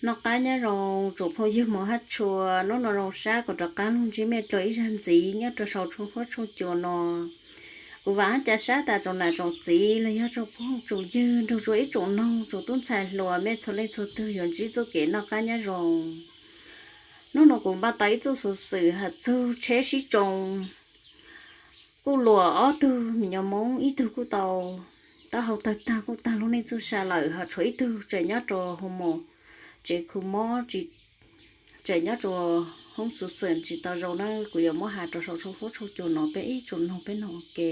Noj qab nyob zoo tsoom phooj ywg mos hab tshua, hnub no zoo sab kuv rov qab lug ntsib mej dlua ib zag ntxiv nyob rua sau tshooj huab tshooj cua no. Kuv vaam hab ca sab tas tsoom nam tsoom txiv los yog tsoom phooj tsoom ywg nrug rua ib tsoom noog tsoom tub ntxhais hluas mej txhua leej txhua tug yuav ntsib txuj kev noj qab nyob zoo. Hnub no kuv npaj tau ib txuj xuv xwm has txug tsheb sib tsoo. Kuj luam ob tug me nyuam Moob, ib tug kuj tau taub hau tawg tag kuj taag lub neej txuj sa lawm, ho tshuav ib tug tseem nyob rua hoo mos tsev khu mob, tseem nyob rua hoob xuv xwm tsis tau zoo na. Kuv yuav muab has rua sau tshooj huab tshooj cua no peb ib tsoom noog peb noog ua ke.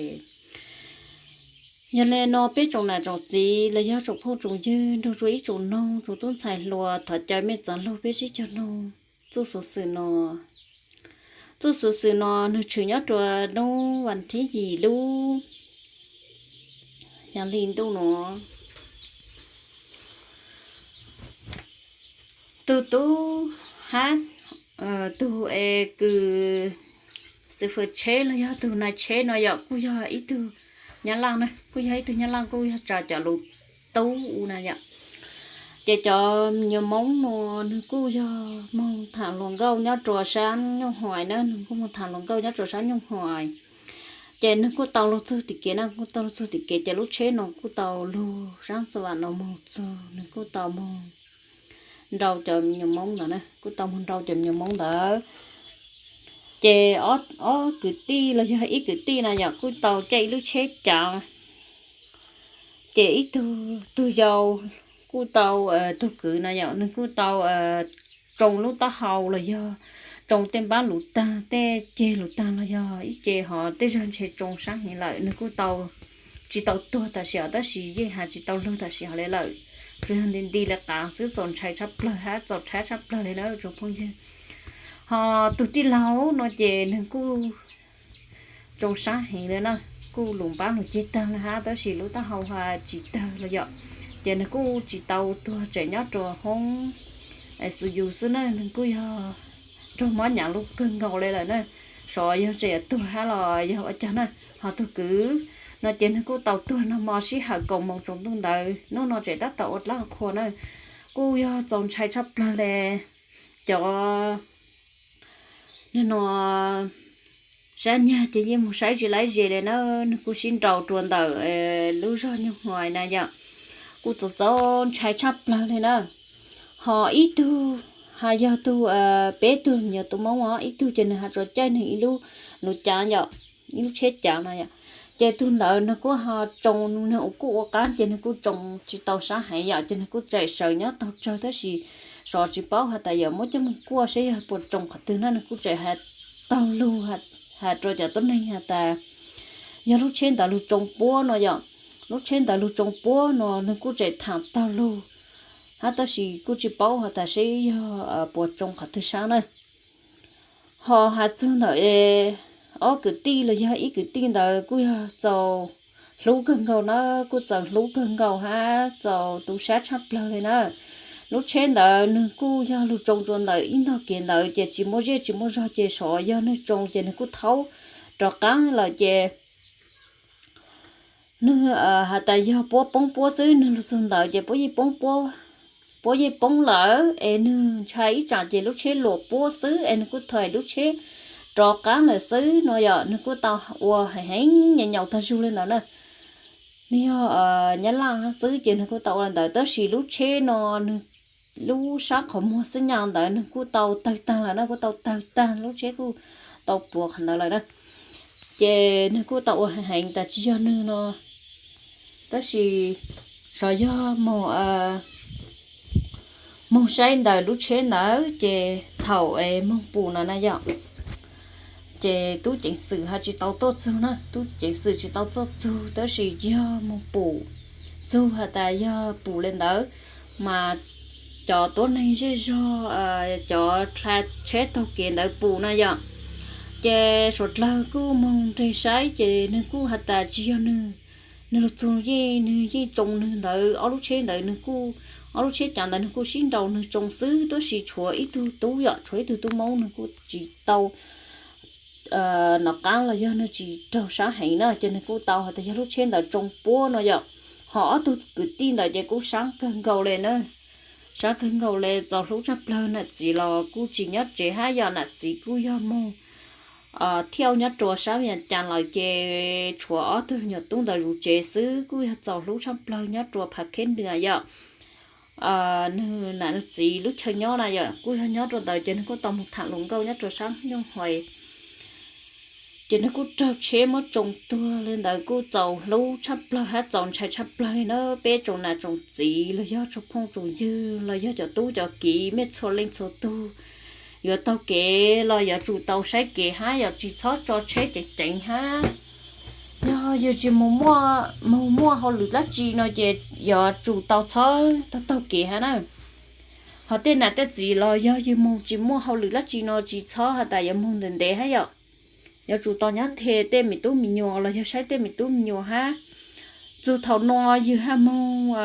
Yog le no peb tsoom nam tsoom txiv los yog tsoom phooj tsoom ywg nrug rua ib tsoom noog tsoom tub ntxhais hluas thov caw mej txav lug peb sib cog noog txuj xuv xwm no. Txuj xuv xwm no nwg tshwm nyob rua hnub vas thib yim lub, yog li ntuj no. Tug tub hab tug es kws xwm fwm tsheb los yog tug nais tsheb no yom, kuj yog ib tug Nyab Laj na, kuj yog ib tug Nyab Laj kuj yog tsa cov lus tub u na yom. Ces cov me nyuam Moob no nwg kuj yog moog tham hluas nkauj nyob rua sab Nyuj Huais na, nwg kuj moog tham hluas nkauj nyob rua sab Nyuj Huais. Ces nwg kuj tau lug txug tim kev na, kuj tau lug txug tim kev ces lub tsheb no kuj tau lug sab Xa Vam no moog txug, nwg kuj tau moog nrau cov me nyuam Moob ntawd na, kuj tau moog nrau cov me nyuam Moob ntawd. Ces ob kwv tij los yog ib kwv tij na yom, kuj tau caij ib lub tsheb cav. Ces ib tug, tug yau kuj tau, tug kwv na yom, nwg kuj tau tsoo lub taub hau los yog tsoo tej npab lug taag, tej ceg lug taag los yog ib ce ho tej zag ntshe tsoo sab heev lawm, nwg kuj tau tsis tau tuag tam sim os, tab sis yeej has tsis tau lug tam sim hov le lawm, tsuas yog nti nti le qav xwb, txaus ntshai tshaj plawg hab txaus rhab tshaj plawg le na tsoom phooj ywg. Ho tug tij laug no ces nwg kuj tsoo sab heev le na, kuj lug npab lug ceg taag le hab tab sis lub taub hau has tsis tawg los yom, ces nwg kuj tsis tau tuag, tseem nyob rua hoob I C U xwb na, nwg kuj yog raug mob nyav lug kawg nkaus le lawm na, xyov yog tseem yuav tuag hab los yog ua caag na. Ho tug kwv no ces nwg kuj tau tuag nag hmo sij hawm kaum moos tsaus ntuj ntawd, hnub no tseem tab tom ua dlaab qhua na, kuj yog txaus ntshai tshaj plawg le. Cov nwg no sab nyag ces yeej moog saib tsis laib ze le na, nwg kuj sib nrau rua ntawm lub zog Nyuj Huais na yom, kuj txaus txaus ntshai tshaj plawg le na. Ho ib tug, has yog tug peb tug me nyuam tub Moob os, ib tug ces nwg has tsuas caij nwg ib lub, lub cav yom, ib lub tsheb cav na yom. Ces tug ntawd nwg kuj ho tsoo, nwg kuj ua qaab ces nwg kuj tsoo tsis tau sab heev yom, ces nwg kuj tseem sawv nyob taug tsawg tab sis xyov tsis paub has tas yuav muab coj moog kuaj seb yog puas tsoo qhov twg na, nwg kuj tseem has taug lug, has rua cov tuab neeg has tas yog lub tsheb ntawd lug tsoo puab no yom, lub tsheb ntawd lug tsoo puab no, nwg kuj tseem thaam taug lug hab tab sis kuj tsis paub has tas seb yog puas tsoo qhov twg sab na. Ho has txug ntawm ob kwv tij los yog ib kwv tij ntawd kuj yog txaus hlub kawg nkaus na, kuj txaus hlub kawg nkaus hab txaus tu sab tshaj plawg le na. Lub tsheb ntawd nwg kuj yog lug tsoo rua ntawm ib ntog kev ntawd ces tsis muaj zej tsis muaj zog ces xyov yog nwg tsoo ces nwg kuj thaub rov qaab lawm ces nwg has tas yog puab poob puab xwb, nwg lug txug ntawd ces puab yeej poob puab, puab yeej poob lawm es nwg ntshai ib tsam ces lub tsheb luam puab xwb es nwg kuj thais lub tsheb rov qaab lawm xwb no yom, nwg kuj tau ua heev heev nyaum nyaum tag zug le ntawd na. Nwg yog Nyab Laj hab xwb ces nwg kuj tau ua le ntawd tab sis lub tsheb no nwg lub sab qhov muag xwb nyam ntawd nwg kuj tau tawg taag lawm na, kuj tau tawg taag, lub tsheb kuj tau puav qhov ntawd lawm na. Ces nwg kuj tau ua heev heev tas tsis yog nwg no, tab sis xyov yog moog, moog saib ntawm lub tsheb ntawd ces thaum es moog pum no na yom, ces tub ceev xwm has tsis tau tuaj txug na, tub ceev xwm tsis tau tuaj txug tab sis yog moog pum txug has tas yog pum le ntawd mas cov tuab neeg zej zog, cov dlha tsheb taug kev ntawd pum na yom. Ces suav dlawg kuj moog nreg saib ces nwg kuj has tas tsis yog nwg, nwg lug txug yeej, nwg yeej tsoo nwg ntawd ob lub tsheb ntawd, nwg kuj, ob lub tsheb cav ntawd nwg kuj sib nrau nwg tsoo xwb tab sis tshuav ib tug tub yom, tshuav ib tug tub Moob nwg kuj tsis tau nov qaab los yog nwg tsis raug sab heev na ces nwg kuj tau has tas yog lub tsheb ntawd tsoo puab no yom. Ho ob tug kwv tij ntawd ces kuj sab kawg nkaus le na, sab kawg nkaus li, txaus hlub tshaj plawg. Nam txiv los kuj tsis nyob tsev hab yom, nam txiv kuj yog moog thiaj nyob rua sab Vias Cas lawm ces tshuav ob tug nyuam tub ntawd zuv tsev xwb, kuj yog txaus hlub tshaj plawg nyob rua Phav Kheb Nws yom. Nwg nam nwg txiv lub chaw nyob na yom, kuj yog nyob rua ntawd ces nwg kuj tau moog tham hluas nkauj nyob rua sab Nyooj Huais. Ces nwg kuj raug tsheb muab tsoo tuag le ntawd, kuj txaus hlub tshaj plawg hab txaus ntshai tshaj plawg li na. Peb tsoom nam tsoom txiv los yog tsoom phooj tsoom ywg los yog cov tub cov kiv mej txhua leej txhua tug, yuav taug kev los yuav tsum tau saib kev hab yuav tsis txhob tso tsheb ceev ceev hab. Yog yug tsis moog muaj hauj lwm dlaab tsi no ces yuav tsum tau txhob taug taug kev hab na. Ho tej nam tej txiv los yog yug moog tsis muaj hauj lwm dlaab tsi no tsis txhob has tas yuav moog ntev ntev hab yom. Yuav tsum tau nyob nthe tej me tub me nyuam los yog saib tej me tub me nyuam hab. Txug thaum no yug hab moog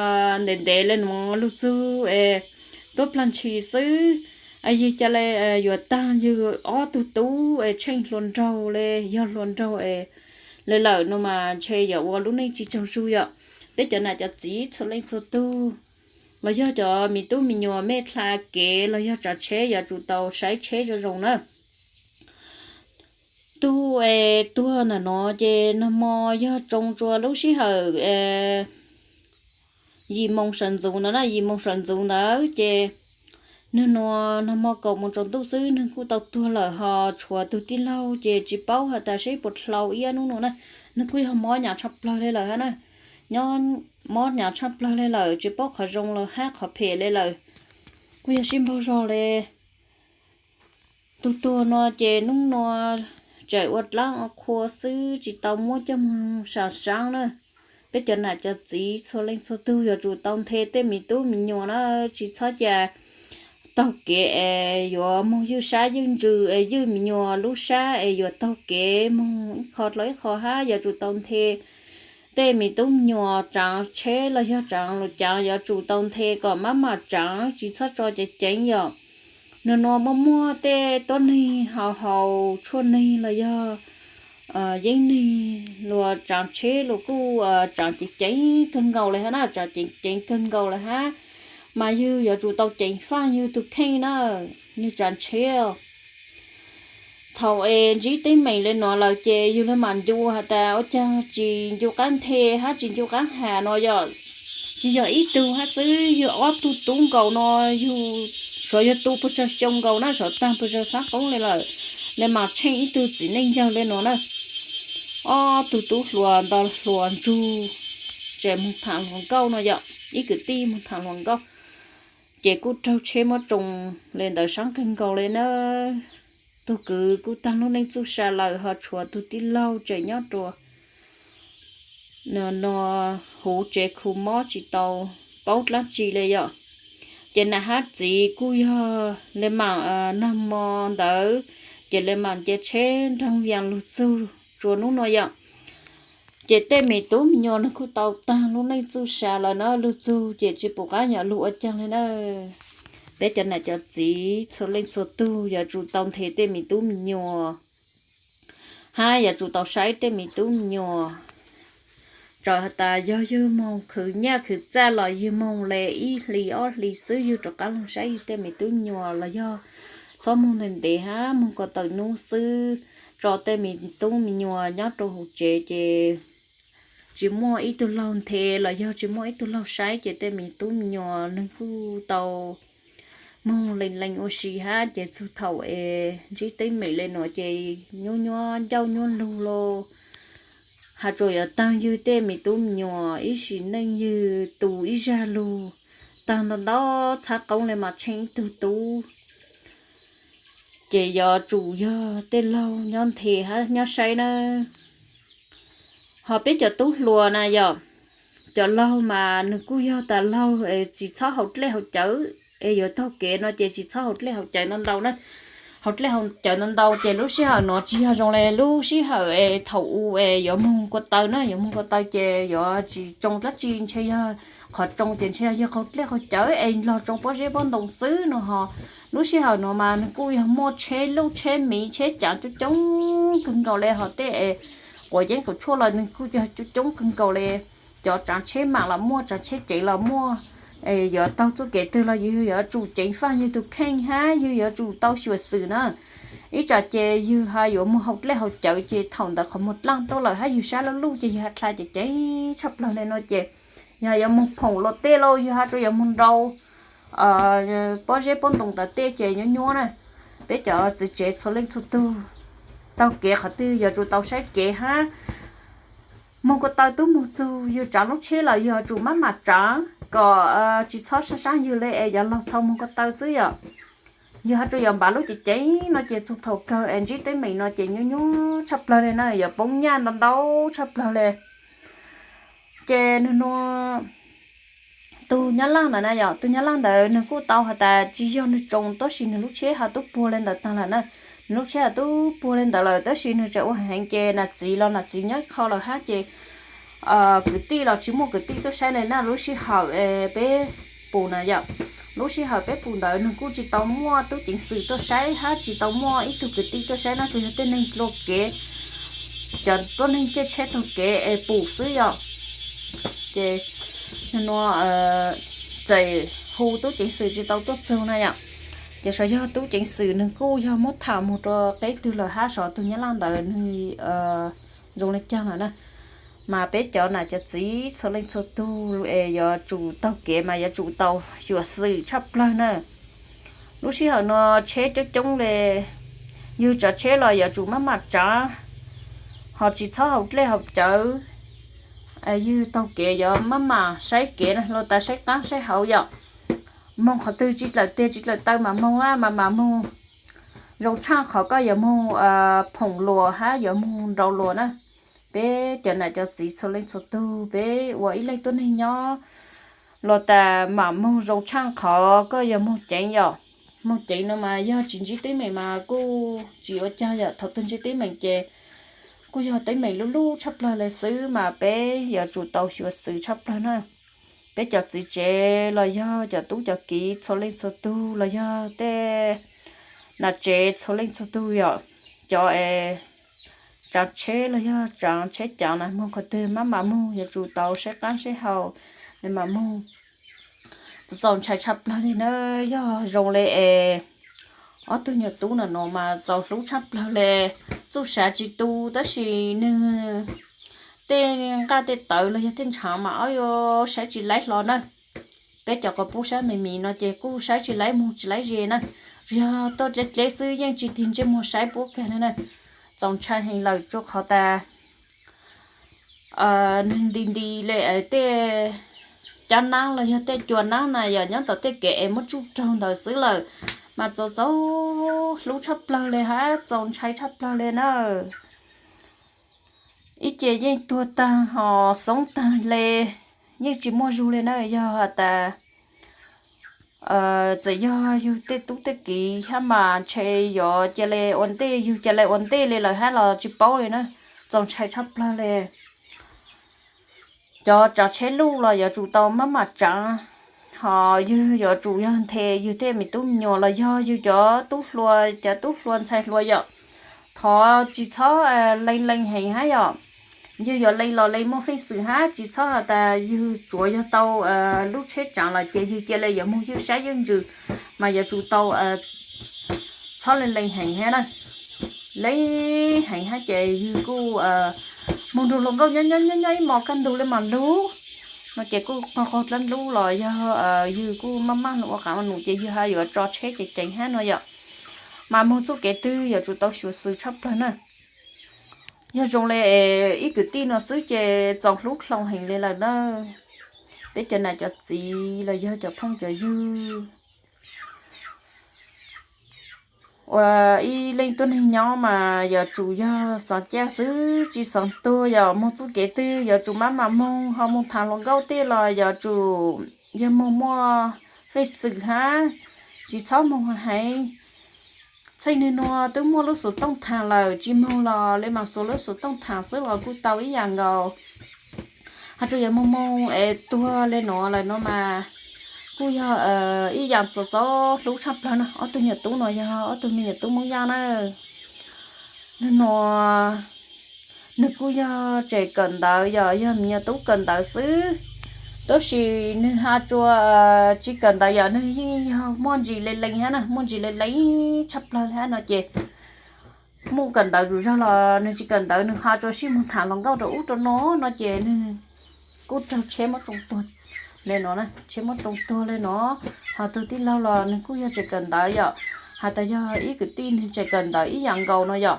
ntev ntev le nuav lug txug es tuab plag ntshis xwb, yug ca le yuav taag yug ob tug tub es tsheej hluas nraug le yog hluas nraug es le lawm no mas ntshe yuav ua lub neej tsis tsaug zug yom. Peb cov nam cov txiv txhua leej txhua tug los yog cov me tub me nyuam mej dlha kev los yog tsaav tsheb yuav tsum tau saib tsheb zoo zoo na. Tug es tuag ntawm no ces nag hmo yog tsoo tsua lub sij hawm yim moos sawv ntxuv ntawd na, yim moos sawv ntxuv ntawd ces nwg nua nag hmo kaum moos tsaus ntuj xwb nwg kuj tau tuag lawm, ho tshuav tug tij laug ces tsis paub has tas seb puas dlhau ib hnub no na. Nwg kuj yog mob nyaav tshaj plawg le lawm hab na. Nyob mob nyaav tshaj plawg le lawm, tsis paub qhov zoo los hab qhov phem le lawm. Kuj yog sib npaug zog le. Tug tuag no ces hnub nua tseem ua dlaab ua qhua xwb tsis tau muab coj moog sam saab na. Peb cov nam cov txiv txhua leej txhua tug yuav tsum tau nthe tej me tub me nyuam na, tsis txhob ca taug kev es yuav moog ywj sab ywj ntsws es ywj me nyuam lub sab es yuav taug kev moog ib qho dlua ib qho hab. Yuav tsum tau nthe tej me tub me nyuam tsaav tsheb los yog tsaav lug caav, yuav tsum tau nthe kom maj mam tsaav tsis txhob tso ceev ceev yom. Nwg nua muaj muaj tej tuab neeg haus haus tshuaj neeg los yog yeeb neeg luas tsaav tsheb luas kuj tsaav ceev ceev kawg nkaus le hab na, tsaav ceev ceev kawg nkaus le hab. Mas yug yuav tsum tau ceev faj yug tug kheej na, yug tsaav tsheb. Thaum es ntsib teeb meem le nuav lawm ces yug le maam ncu has tas ua caag tsis ncu qaab nthe hab tsis ncu qaab has no yom. Tsis yog ib tug hab xwb, yug ob tug tub nkaus no, yug suav yug tu puag tsawg xyoo nkaus na, suav taag puag tsawg xaab qoob le lawm, le maam tsheej ib tug txiv neej yawg le nuav na. Ob tug tub hluas nto hluas ntsug, tseem moog tham hluas nkauj no yom, ib kwv tij moog tham hluas nkauj, ces kuj raug tsheb muab tsoo le ntawd saab kawg nkaus le na. Tug kwv kuj taag lub neej txuj sa lawm, ho tshuav tug tij laug tseem nyob rua nua huv tsev khu mob tsis tau paub dlaab tsi le yom. Ces nam hab txiv kuj yog le maam nag hmo ntawd, ces le maam nce tsheb nraag Vias lug txug tsua hnub nua yom. Ces tej me tub me nyuam nwg kuj tau taag lub neej txuj sa lawm na, lug txug ces tsis pum qaab nyuam lug ua caag le na. Peb cov nam cov txiv txhua leej txhua tug yuav tsum tau nthe tej me tub me nyuam, hab yuav tsum tau saib tej me tub me nyuam. Txawm has tas yog yug moog khwv nyaj khwv txaj los yug moog le ib hlis ob hlis xwb yug rov qaab lug saib yug tej me tub me nyuam los yog txhob moog ntev ntev hab moog ko taw nub xwb, tso tej me tub me nyuam nyob rua huv tsev ces tsis muaj ib tug laug nthe los yog tsis muaj ib tug laug saib ces tej me tub me nyuam nwg kuj tau moog lees lees ua si hab ces txug thaum es ntsib teeb meem le nuav ces nyuab nyuab ncauj nyuab lug lauj. Has tsuas yuav taag yug tej me tub me nyuam ib sim neej yug tu ib zag lug, taag ntau ntau txhab qoob le maam tsheej ib tug tub. Ces yuav tsum yog tej laug nyob nthe hab nyob saib na. Ho peb cov tub hluas na yom, cov laug mas nwg kuj yog tas laug es tsis txhob haus dlej haus cawv, es yuav taug kev no ces tsis txhob haus dlej haus cawv ntau ntau na. Haus dlej haus cawv ntau ntau ces lub sij hawm no tsis yog zoo le lub sij hawm es thaum u es yuav moog ko taw na, yuav moog ko taw ces yuav tsis tsoo dlaab tsi, ntshe yog qhov tsoo ces ntshe yog yug qaug dlej qaug cawv es lug tsoo pob zeb pob ntoo xwb no ho. Lub sij hawm no mas nwg kuj yog muaj tsheb luj tsheb miv tsheb caav coob coob kawg nkaus le, ho tej quav yeeb quav tshuaj los nwg kuj yog coob coob kawg nkaus le. Cov tsaav tsheb maam los muaj, tsaav tsheb ceev los muaj, yuav taug txuj kev twg los yus yuav tsum ceev faj yus tus kheej hab yus yuav tsum tau xyuam xim na. Ib tsam ces yus ho yuav moog haus dlej haus cawv ces thaum ntawd qhov muag dlaaj tuaj lawm hab yus sab lub luj ces yus ho dlha ces ceev tshaj plawg le no ces yog yuav moog phoom luas tej lauj, yus ho tsuas yuav moog nrau pob zeb pob ntoo ntawd tej ces nyuab nyuab na. Peb cov txiv tsev txhua leej txhua tug taug kev qhov twg yuav tsum tau saib kev hab moog ko taw tub moog txug yus tsaav lub tsheb los yog tsum mab mam tsaav kom tsis txhob sab saab yug le es yuav laug thau moog ko taw xwb yom. Yog ho tsuas yuav npav lub cev ceev no ces txug thaum kawg es ntsib teeb meem no ces nyuaj nyuaj tshaj plawg le na, yuav poob nyaj ntau ntau tshaj plawg le. Ces nwg nua tug Nyab Laaj ntawd na yom, tug Nyab Laaj ntawd nwg kuj tau has tas tsis yog nwg tsoo tab sis nwg lub tsheb ho tub puag le ntawd taag lawm na. Nwg lub tsheb ho tub puag le ntawd lawm tab sis nwg tseem ua heev ces nam txiv los nam txiv nyob qho lawm hab ces kwv tij los tsis muaj kwv tij tuaj saib le na. Lub sij hawm peb pum na yom, lub sij hawm peb pum ntawd nwg kuj tsis tau muaj tub ceev xwm tuaj saib hab tsis tau muaj ib tug kwv tij tuaj saib na, tsuas yog tej neeg dlua kev, cov tuab neeg caij tsheb taug kev es pum xwb yom. Ces nua txawm hu tub ceev xwm tsis tau tuaj txug na yom. Ces xyov yog tub ceev xwm nwg kuj yog muab tham moog rua qeb twg lawm hab xyov tug Nyab Laaj ntawd nwg zoo le caag lawm na. Mas peb cov nam cov txiv txhua leej txhua tug es yuav tsum taug kev mas yuav tsum tau xyuam xim tshaj plawg na. Lub sij hawm no tsheb coob coob le, yug tsaav tsheb los yuav tsum mab mam tsaav, ho tsis txhob haus dlej haus cawv. Yug taug kev yuav mab mam saib kev na, luag tas saib qaab saib hauv yom. Moog qhov twg tsis dlawm teg tsis dlawm taw mas moog, mas mam moog. Zoo tshaaj qhov koj yuav moog phoom luas hab yuav moog nrau luas na. Peb cov nam cov txiv txhua leej txhua tug, peb ua ib leeg tuab neeg nyob, luag tas mam moog zoo tshaaj qhov koj yuav moog ceev yom. Moog ceev no mas yog tsis ntsib teeb meem mas kuj tsis ua caag yom, thaum twg ntsib teeb meem ces kuj yog teeb meem lub lub tshaj plawg le xwb mas peb yuav tsum tau xyuam xim tshaj plawg na. Peb cov txiv tsev los yog cov tub cov kiv txhua leej txhua tug los yog tej nam tsev txhua leej txhua tug yom, cov es tsaav tsheb los yog tsaav tsheb caav na, moog qhov twg mab mam moog, yuav tsum tau saib qaab saib hauv mam moog. Txaus ntshai tshaj plawg le na, yog zoo le es ob tug nyuam tub no no mas txaus hlub tshaj plawg le. Txuj sav tsis tu tab sis nwg tej nqaj tej tawv los yog tej ntshaav mas ob yuav saib tsis laib hlo na. Peb cov quas puab sab me mis no ces kuj saib tsis laib moog tsis laib ze na, yog tuaj dleb dleb xwb yeej tsis tig ntsej muag saib puab kag na. Txaus ntshai heev lawm tsuas qhov tas nwg nti nti le tej cov naab los yog tej cua naab na yog nyob tom tej kev es muab tsuj raug ntawd xwb lawm, mas txaus txaus hlub tshaj plawg le hab txaus ntshai tshaj plawg le na. Ib ce yeej tuag taag ho xoob taag le, yeej tsis muaj zug le na. Yog has tas txawm yog yug tej tub tej kiv hab mas ntshe yuav ca le ua ntej, yug ca le ua ntej le lawm hab los tsis paub li na. Txaus ntshai tshaj plawg le. Cov tsaav tsheb luj los yuav tsum tau mab mam tsaav, ho yug yuav tsum yog nthe yug tej me tub me nyuam los yog yug cov tub hluas, cov tub hluas ntxhais hluas yom, thov tsis txhob lees lees heev hab yom. Yug yuav lees los lees muaj feej xwm hab tsis txhob has tas yug tsuav yog tau lub tsheb tsaav lawm ces yug ca le yuav moog ywj sab ywj ntsws, mas yuav tsum tau txhob lees lees heev hab na. Lees heev hab ces yug kuj moog nrug hluas nkauj nyob nyob nyob ib hmos kaj ntug le mas lug no ces kuj qaug qaug dlaab lub los yog yug kuj maj maj lug ua qaav ua num ces yug ho yuav tso tsheb ceev ceev hab no yom. Mas moog txuj kev twg yuav tsum tau xyuam xim tshaj plawg na. Yog zoo le ib kwv tij no xwb ces txaus hlub dlhau heev le lawm na. Peb cov nam cov txiv los yog cov phooj cov ywg ua ib leej tuab neeg nyob mas yuav tsum yog xaav caj xwb tsis xaav tuag yom. Moog txuj kev twg yuav tsum maj mam moog, ho moog thaam hluas nkauj tej los yuav tsum yog moog muaj feej xwm hab tsis txhob moog heev. Txheej nwg nua twb muaj lub xuv tooj thaam lawm, tsis moog los le mas xuas lub xuv tooj thaam xwb los kuj tau ib yaam nkaus. Ho tsuas yuav moog moog es tuag le nuav lawm no mas kuj yog ib yaam txaus txaus hlub tshaj plawg na. Ob tug nyuam tub no yog ob tug me nyuam tub Moob Yaj na. Nwg nua, nwg kuj yog tseem kawm ntawv, yog, yog me nyuam tub kawm ntawv xwb. Tab sis nws has tsuas tsis kawm ntawv yom, nws yeej yog muaj ntsis le lees hab na, muaj ntsis le lees tshaj plawg le hab no ces muaj kawm ntawv zuj zog los nws tsis kawm ntawv, nws has tsuas sib moog tham hluas nkauj rau ub rau no no ces nws kuj raug tsheb muab tsoo tuag le no, tsheb muab tsoo tuag le no. Ho tug tij laug los nws kuj yog tseem kawm ntawv yom, has tas yog ib kwv tij nws tseem kawm ntawv ib yam nkaus no yom,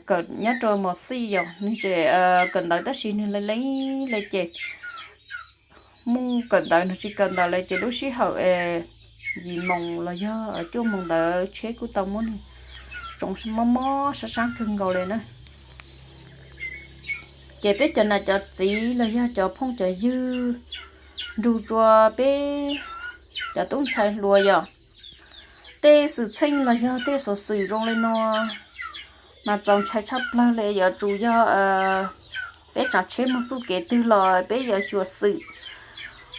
kawm nyob rau mos xij yom, nws tseem kawm ntawv tab sis nws le lees le ces muaj kawm ntawv nws tsis kawm ntawv le ces lub sij hawm yim moos los yog cuaj moos ntawd tsheb kuj tau muab nws tsoo mob mob sab sab kawg nkaus le na. Ces peb cov nam cov txiv los yog cov phooj cov ywg nrug rua peb cov tub ntxhais hluas yom, tej xwm txheej los yog tej xuv xwm zoo le no mas txaus ntshai tshaj plawg le, yuav tsum yog peb tsav tsheb moog txuj kev twg los peb yuav xyuam xim.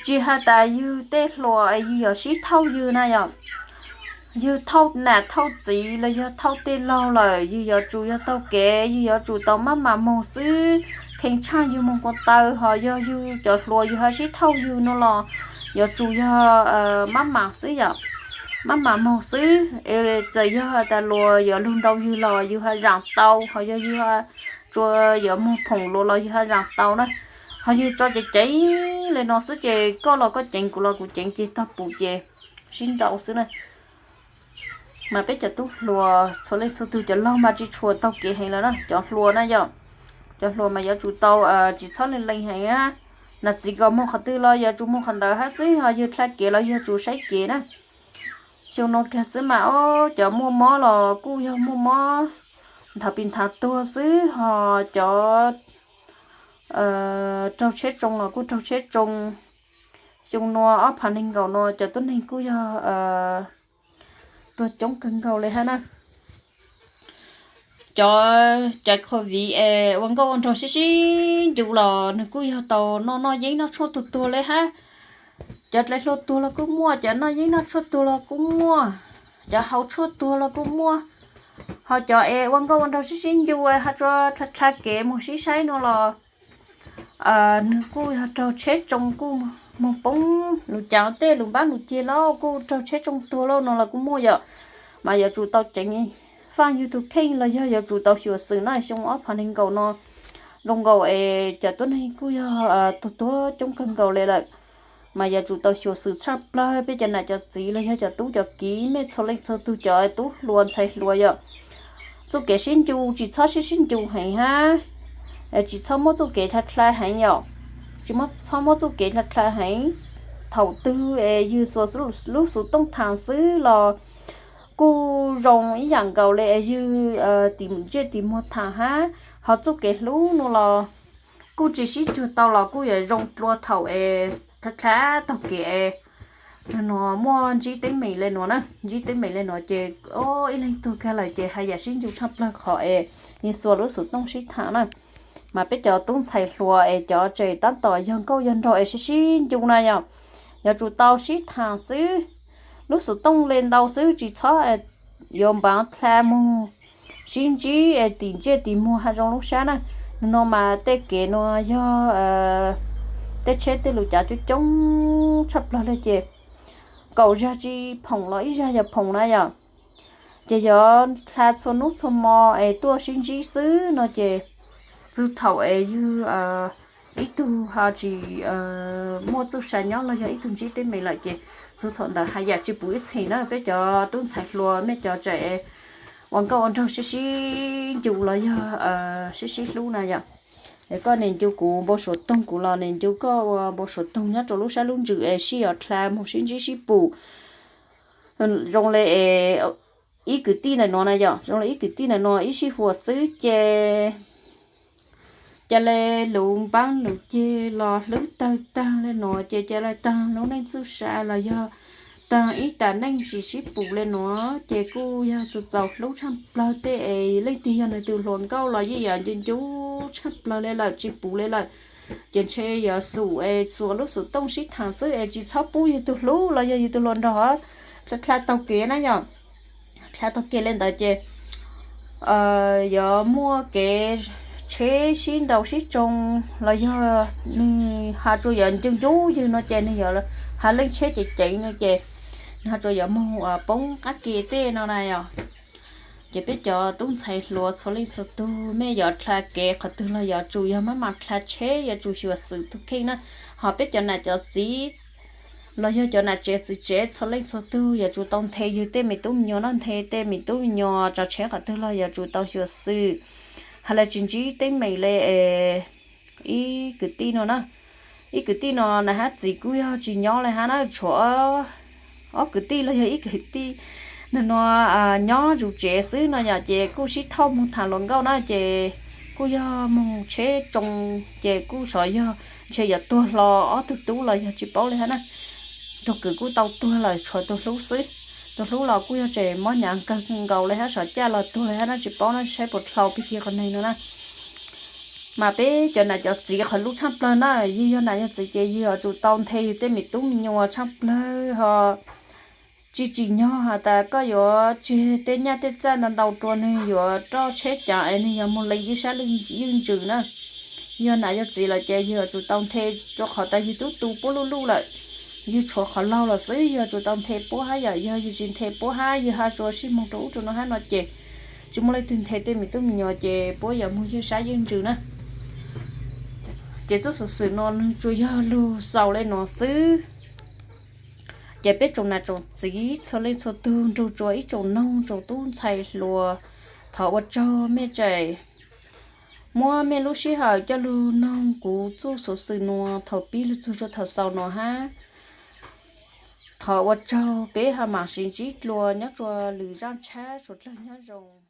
Tsis has tas yug tej hluas yug yuav sib thauj yug na yom, yug thauj nam thauj txiv los yog thauj tej laug lawm yug yuav tsum yog taug kev, yug yuav tsum tau maj mam moog xwb. Kheev tshaaj yug moog ko taw, ho yog yug cov hluas yug ho sib thauj yug no los yuav tsum yog maj mam xwb yom, maj mam moog xwb. Txawm yog tas luas yuav lug nrau yug los yug ho zaam tau, ho yog yug tsuas yuav moog phoom luas los yug ho zaam tau na. Ho yug tso ceev ceev le no xwb ces koj los koj ceev kuv los kuv ceev ces tog pum ces sib nrau xwb na. Mas peb cov tub hluas txhua leej txhua tug, cov laug mas tsis tshua taug kev heev lawm na, cov hluas na yom, cov hluas mas yuav tsum tau tsis txhob lees lees heev. Nam txiv kom moog qhov twg los yuav tsum moog qhov ntawd hab xwb, ho yug dlha kev los yug tsum saib kev na. Xyoo no kag xwb mas ob cov muaj mob los kuj yog muaj mob nthav pis nthav tuag xwb, ho cov raug tsheb tsoo los kuj raug tsheb tsoo. Xyoo no ob phav neeg nkaum no cov tuab neeg kuj yog tuag coob kawg nkaus le hab na. Cov caiv covid es ua nkauj ua nraug sib sib ncu los nws kuj yog tau noj noj yeeb noj tshuaj tuag tuag le hab. Cov dlai hlua tuag los kuj muaj, cov noj yeeb noj tshuaj tuag los kuj muaj, cov haus tshuaj tuag los kuj muaj. Ho cov es ua nkauj ua nraug sib sib ncu ho tsuas dlha dlha kev moog sib saib no los nws kuj yog raug tsheb tsoo kuj moog poob lug caav tej lug npaab lug ceg lauj, kuj raug tsheb tsoo tuag lauj no los kuj muaj yom. Mas yuav tsum tau ceev faj yug tug kheej los yog yuav tsum tau xyuam xim na. Xyoo ob phav neeg nkaum no zoo nkaus es cov tuab neeg kuj yog tuag tuag coob kawg nkaus le lawm. Mas yuav tsum tau xyuam xim tshaj plawg peb cov nam cov txiv los yog cov tub cov kiv, mej txhua leej txhua tug cov tub hluas ntxhais hluas yom, txuj kev sib ncu tsis txhob sib sib ncu heev hab, tsis txhob muab txuj kev dlha dlha heev yom, tsis txhob muab txuj kev dlha dlha heev. Thaum twg es yug xuas lub xuv tooj thaam xwb los kuj zoo ib yaam nkaus le es yug tim ntsej tim muag thaam hab. Ho txuj kev hlub no los kuj tsis sib cuag tau los kuj yuav zoo dlua thaum es dlha dlha taug kev es no muaj ntsib teeb meem le nuav na, ntsib teeb meem le nuav ces ib leeg tuag kag lawm ces haj yam sib ncu tshaj plawg qhov es yug xuas lub xuv tooj sib thaam na. Mas peb cov tub ntxhais hluas es cov tseem tab tom yog nkauj yog nraug es sib sib ncu na yom, yuav tsum tau sib thaam xwb. Lub xuv tooj le ntau xwb tsis txhob yuav npaav dlha moog sib ntsib es tim ntsej tim muag hab zoo lub sab na. Nub no mas tej kev nuav yog tej tsheb tej lug cav coob coob tshaj plawg le ces kaum zag tsis phoom los ib zag yog phoom na yom. Ces yuav dlha txhua nub txhua mo es tuaj sib ntsib xwb no ces txug thaum es yug ib tug ho tsis muaj txuj sa nyob los yog ib tug ntsib teeb meem lawm ces txug thaum ntawd haj yam tsis pum ib txhis na. Peb cov tub ntxhais hluas mej cov tseem ua nkauj ua nraug sib sib ncu los yog sib sib hlub na yom. Es koj niaj ncu kuv npau suav toog, kuv los niaj ncu koj ua npau suav toog nyob rau lub sab lub ntsws es sib yuav dlha moog sib ntsib sib pum. Zoo le ib kwv tij ntawm nuav na yom, zoo le ib kwv tij ntawm nuav ib sij huam xwb ces ca le luv npaab luv ceg los hlwb tawg taag le nuav ces ca le taag lub neej txuj sa los yog taag ib tas neej tsis sib pum le nuav ces kuj yog txaus txaus hlub tshaj plawg tej es leej twg yog nwg tus hluas nkauj los yeej yuav ncu ncu tshaj plawg le lawm tsis pum le lawm. Ces ntshe yuav xum es xuas lub xum tooj sib thaam xwb es tsis txhob pub yug tug hlub los yog yug tug hluas nraug dlha taug kev na yom. Dlha taug kev le ntawd ces yuav muaj kev tsheb sib ntaus sib tsoo los yog nws has tsuas yuav ncu ncu ywg no ces nws yuav has leej tsheb ceev ceev no ces nws has tsuas yuav moog poob qab ke tej no na yom. Ces peb cov tub ntxhais hluas txhua leej txhua tug mej yuav dlha kev qhov twg los yuav tsum yog maj mam dlha tsheb, yuav tsum xyuam xim tug kheej na. Ho peb cov nam cov txiv los yog cov nam tsev txiv tsev txhua leej txhua tug yuav tsum tau nthe yug tej me tub me nyuam no, nthe tej me tub me nyuam tsav tsheb qhov twg los yuav tsum tau xyuam xim. Has le tsis ntsib teeb meem le ib kwv tij no na, ib kwv tij no na hab txiv kuj yog tsis nyob le hab na, tshuav ob kwv tij los yog ib kwv tij no nyob zus tsev xwb no yom, ces kuj sib thauj moog tham hluas nkauj na ces kuj yog moog tsheb tsoo ces kuj xyov yog ntshe yuav tuag hlo ob tug tub los yog tsis paub le hab na. Tug kwv kuj tau tuag lawm, tshuav tug hlub xwb. Tug hlub los kuj yog tseem mob hnyav kawg nkaus le hab, xyov caj los tuag le hab na, tsis paub na, saib puas dlhau pig kig qhov neeg no na. Mas peb cov nam cov txiv qhov lub tshaaj plawg na, yug yog nam yog txiv ces yug yuav tsum tau nthe yug tej me tub me nyuam tshaaj plawg ho tsis tsim nyog has tas koj yuav tseg tej nyaj tej txaj ntau ntau rua nwg, yuav roj tsheb caav es nwg yuav moog lees ywj sab ywj ntsws na. Yog nam yog txiv lawm ces yug yuav tsum tau nthe, rua qhov tas yug tub tu puab luj luj lawm, yug tshuav qhov laug lawm xwb, yug yuav tsum tau nthe puab hab yom. Yog yug tsis nthe puab hab, yug has tsuas sib moog rua ub rua no hab no ces tsis muaj leej twg nthe tej me tub me nyuam ces puab yuav moog ywj sab ywj ntsws na. Ces txuj xuv xwm no nwg tsuas yog lug xaus le nuav xwb. Ces peb tsoom nam tsoom txiv txhua leej txhua tug nrug rua ib tsoom noog tsoom tub ntxhais hluas, thov ua tsaug mej tseem muab mej lub sij hawm coj lug noog kuv txuj xuv xwm nuav thaum pib lug txug rua thaum xaus nuav hab. Thov ua tsaug, peb ho mam sib ntsib dlua nyob rua lwm zaj tshab, suav dlawg nyob zoo.